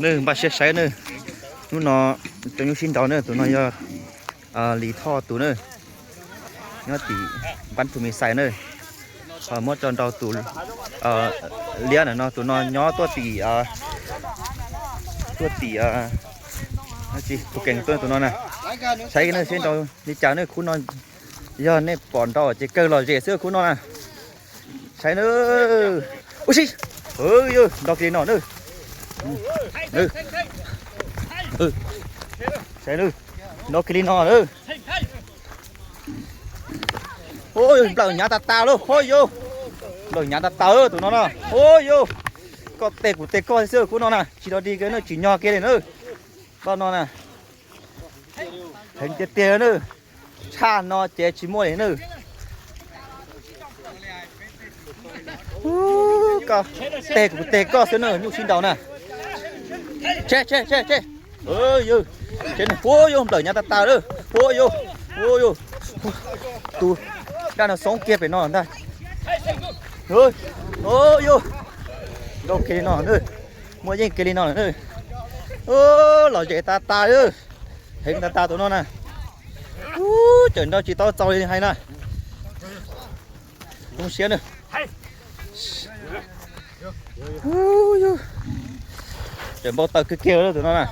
Npaj siab saib nawb. Hnub no cov nyuj sib nraus nawb, tus no yog Lis Thoj tus nawb, nyob tim Npab Thu Mis Xais nawb. Ho muab tso nraus tus liab ntawm no, tus no nyob tuaj tim, tuaj tim Phuv Kees tuaj tus no na. Saib nawb, seb nraus li cas nawb, khub no yog nej pom nraus ces kawg lom zem xwb khub no na. Saib nawb. Ub si, yog nraus kiag li no nawb. Saib nawb, nraus kiag li no nawb. Ub, nplawm hnyav tas tas lauj, huab yug. Nplawm hnyav tas tas tus no na, huab yug. Koj tes kuv tes koj xwb khub no na, tsis rov dig kiag nawb, tsis nyog kiag li nawb. Koj no na, heev tiag tiag nawb. Tshaj no ces tsis muaj li nawb. Koj tes kuv tes koj xwb nawb, nyuj sib nraus na. Tseg tseg tseg tseg. Yog, huab yug, nplawm hnyav tas tas lawm, huab yug, huab yug. Tus dab no xoob kiag pem no ntag. Huab yug, nraus kiag li no nawb, muaj yeej kiag li no nawb. Lom zem tas tas, heev tas tas tus no na. Ub, tseem nraus tsis tau txaus li hais na. Zoo siab nawb. Tseem npau taws kiag kiag tus no na.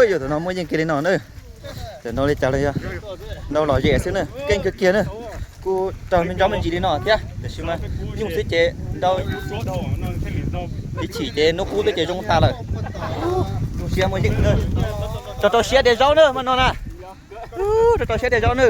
Yog tus no muaj yeej kiag li no na. Tseem nraus li cas los yog nraus lom zem xwb na, keej kiag kiag na. Kuj raug me ntsis me ntsis li no thiab tiam sis mas nyuj xwb ces nraus ib chim ces hnub qub twb ces zoo tas lawm. Zoo siab muaj yeej na. Rau rau siab de zaub na mas no na. Rau rau siab de zaub na.